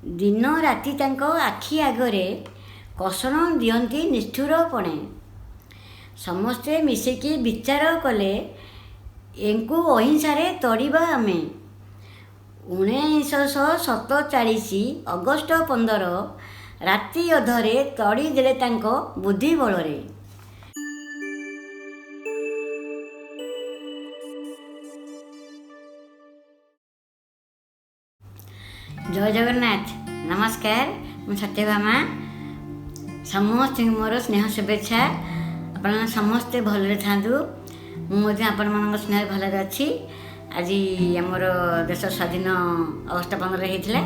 ଦିନ ରାତି ତାଙ୍କ ଆଖି ଆଗରେ କଷଣ ଦିଅନ୍ତି ନିଷ୍ଠୁର ପଣେ। ସମସ୍ତେ ମିଶିକି ବିଚାର କଲେ, ଏଙ୍କୁ ଅହିଂସାରେ ତଡ଼ିବା ଆମେ। 1947 ଅଗଷ୍ଟ 15 ରାତି ଅଧରେ ତଡ଼ି ଦେଲେ ତାଙ୍କ ବୁଦ୍ଧି ବଳରେ। ଜୟ ଜଗନ୍ନାଥ। ନମସ୍କାର, ମୁଁ ସତ୍ୟଭାମା। ସମସ୍ତଙ୍କୁ ମୋର ସ୍ନେହ ଶୁଭେଚ୍ଛା। ଆପଣମାନେ ସମସ୍ତେ ଭଲରେ ଥାଆନ୍ତୁ। ମୁଁ ମଧ୍ୟ ଆପଣମାନଙ୍କ ସ୍ନେହରେ ଭଲରେ ଅଛି। ଆଜି ଆମର ଦେଶ ସ୍ୱାଧୀନ ଅଗଷ୍ଟ 15 ହେଇଥିଲା।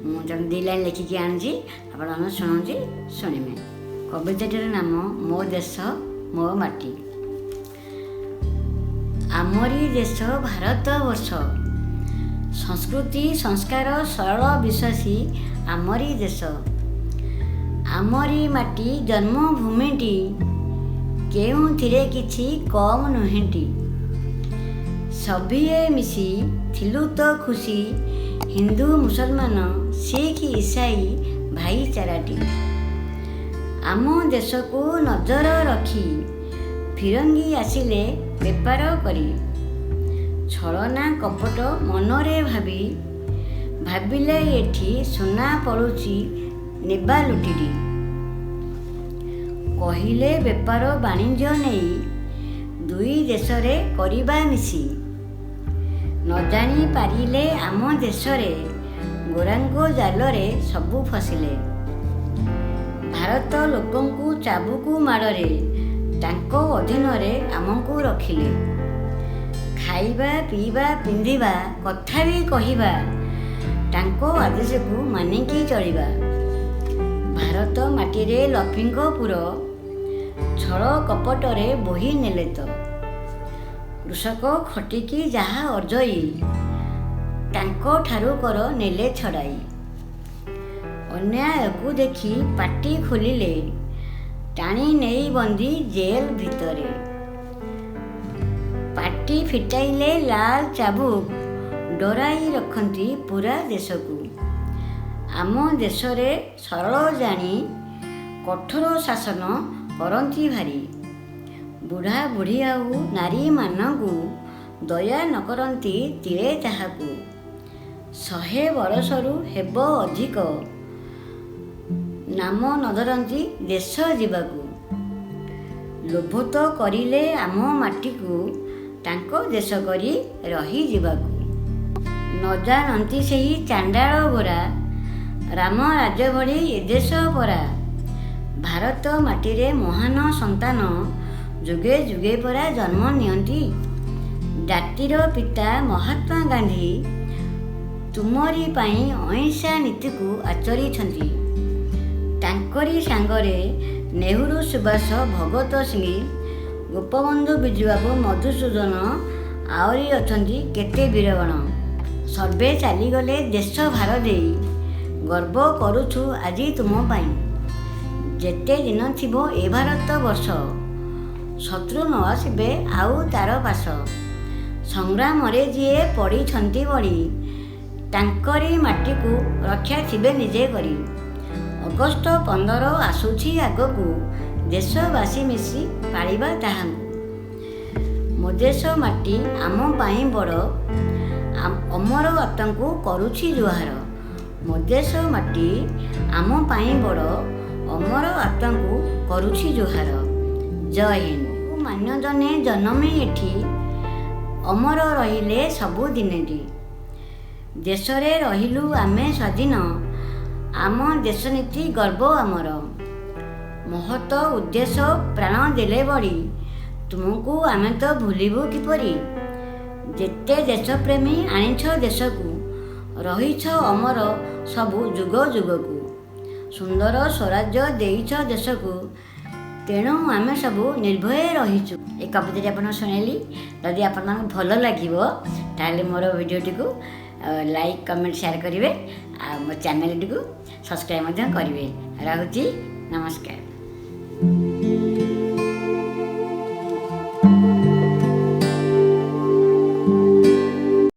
ମୁଁ ତେଣୁ 2 ଲାଇନ୍ ଲେଖିକି ଆଣିଛି, ଆପଣମାନେ ଶୁଣୁଛି ଶୁଣିବେ। କବିତାଟିର ନାମ ମୋ ଦେଶ ମୋ ମାଟି। ଆମରି ଦେଶ ଭାରତ ବର୍ଷ, ସଂସ୍କୃତି ସଂସ୍କାର ସରଳ ବିଶ୍ୱାସୀ ଆମରି ଦେଶ। ଆମରି ମାଟି ଜନ୍ମଭୂମିଟି, କେଉଁଥିରେ କିଛି କମ୍ ନୁହେଁଟି। ସଭିଏ ମିଶି ଥିଲୁ ତ ଖୁସି, ହିନ୍ଦୁ ମୁସଲମାନ ଶିଖ ଇସାଇ ଭାଇଚାରାଟି। ଆମ ଦେଶକୁ ନଜର ରଖି ଫିରଙ୍ଗି ଆସିଲେ ବେପାର କରି। ଛଳନା କପଟ ମନରେ ଭାବି ଭାବିଲେ ଏଠି ସୁନା ପଡ଼ୁଛି ନେବା ଲୁଟିଟି। କହିଲେ ବେପାର ବାଣିଜ୍ୟ ନେଇ ଦୁଇ ଦେଶରେ କରିବା ମିଶି। ନ ଜାଣି ପାରିଲେ ଆମ ଦେଶରେ ଗୋରାଙ୍କ ଜାଲରେ ସବୁ ଫସିଲେ। ଭାରତ ଲୋକଙ୍କୁ ଚାବୁକୁ ମାଡ଼ରେ ତାଙ୍କ ଅଧୀନରେ ଆମକୁ ରଖିଲେ। ଖାଇବା ପିଇବା ପିନ୍ଧିବା କଥା ବି କହିବା, ତାଙ୍କ ଆଦେଶକୁ ମାନିକି ଚଳିବା। ଭାରତ ମାଟିରେ ଲକ୍ଷ୍ମୀଙ୍କ ପୁର, ଛଳ କପଟରେ ବୋହି ନେଲେ ତ। କୃଷକ ଖଟିକି ଯାହା ଅର୍ଜଇ, ତାଙ୍କ ଠାରୁ କର ନେଲେ ଛଡ଼ାଇ। ଅନ୍ୟାୟକୁ ଦେଖି ପାଟି ଖୋଲିଲେ, ଟାଣି ନେଇ ବନ୍ଦୀ ଜେଲ ଭିତରେ। ପାଟି ଫିଟାଇଲେ ଲାଲ ଚାବୁକ, ଡରାଇ ରଖନ୍ତି ପୁରା ଦେଶକୁ। ଆମ ଦେଶରେ ସରଳ ଜାଣି କଠୋର ଶାସନ କରନ୍ତି ଭାରି। ବୁଢ଼ା ବୁଢ଼ୀ ଆଉ ନାରୀମାନଙ୍କୁ ଦୟା ନ କରନ୍ତି ତିଳେ ତାହାକୁ। 100 ବରଷରୁ ହେବ ଅଧିକ, ନାମ ନ ଧରନ୍ତି ଦେଶ ଯିବାକୁ। ଲୋଭ ତ କରିଲେ ଆମ ମାଟିକୁ ତାଙ୍କ ଦେଶ କରି ରହିଯିବାକୁ। ନ ଜାଣନ୍ତି ସେହି ଚାଣ୍ଡାଳ ଗୋରା, ରାମ ରାଜ୍ୟ ଭଳି ଏ ଦେଶ ପରା। ଭାରତ ମାଟିରେ ମହାନ ସନ୍ତାନ ଯୁଗେ ଯୁଗେ ପରା ଜନ୍ମ ନିଅନ୍ତି। ଜାତିର ପିତା ମହାତ୍ମା ଗାନ୍ଧୀ ତୁମରି ପାଇଁ ଅହିଂସା ନୀତିକୁ ଆଚରିଛନ୍ତି। ତାଙ୍କରି ସାଙ୍ଗରେ ନେହେରୁ, ସୁଭାଷ, ଭଗତ ସିଂ, ଗୋପବନ୍ଧୁ, ବିଜୁବାବୁ, ମଧୁସୂଦନ ଆହୁରି ଅଛନ୍ତି କେତେ ବୀରଗଣ। ସର୍ବେ ଚାଲିଗଲେ ଦେଶ ଭାର ଦେଇ, ଗର୍ବ କରୁଛୁ ଆଜି ତୁମ ପାଇଁ। ଯେତେ ଦିନ ଥିବ ଏ ଭାରତ ବର୍ଷ, ଶତ୍ରୁ ନ ଆସିବେ ଆଉ ତାର ପାଶ। ସଂଗ୍ରାମରେ ଯିଏ ପଡ଼ିଛନ୍ତି ବଳି, ତାଙ୍କରି ମାଟିକୁ ରକ୍ଷା ଥିବେ ନିଜେ କରି। ଅଗଷ୍ଟ 15 ଆସୁଛି ଆଗକୁ, ଦେଶବାସୀ ମିଶି ପାଳିବା ତାହାଙ୍କୁ। ମୋ ଦେଶ ମାଟି ଆମ ପାଇଁ ବଡ଼, ଅମର ଆତ୍ମାଙ୍କୁ କରୁଛି ଜୁହାର। ମୋ ଦେଶ ମାଟି ଆମ ପାଇଁ ବଡ଼, ଅମର ଆତ୍ମାଙ୍କୁ କରୁଛି ଜୁହାର। ଜୟ ହିନ୍ଦ। ମାନ୍ୟଜନେ ଜନମେ ଏଠି, ଅମର ରହିଲେ ସବୁ ଦିନେଟି। ଦେଶରେ ରହିଲୁ ଆମେ ସ୍ୱାଧୀନ, ଆମ ଦେଶ ନୀତି ଗର୍ବ ଆମର। ମହତ ଉଦ୍ଦେଶ୍ୟ ପ୍ରାଣ ଦେଲେ ବଳି, ତୁମକୁ ଆମେ ତ ଭୁଲିବୁ କିପରି? ଯେତେ ଦେଶପ୍ରେମୀ ଆଣିଛ ଦେଶକୁ, ରହିଛ ଅମର ସବୁ ଯୁଗ ଯୁଗକୁ। ସୁନ୍ଦର ସ୍ୱରାଜ୍ୟ ଦେଇଛ ଦେଶକୁ, ତେଣୁ ଆମେ ସବୁ ନିର୍ଭୟ ରହିଛୁ। ଏ କବିତାଟି ଆପଣଙ୍କୁ ଶୁଣାଇଲି। ଯଦି ଆପଣମାନଙ୍କୁ ଭଲ ଲାଗିବ ତାହେଲେ ମୋର ଭିଡ଼ିଓଟିକୁ ଲାଇକ୍, କମେଣ୍ଟ, ସେୟାର କରିବେ ଆଉ ମୋ ଚ୍ୟାନେଲଟିକୁ ସବସ୍କ୍ରାଇବ୍ ମଧ୍ୟ କରିବେ। ରହୁଛି, ନମସ୍କାର।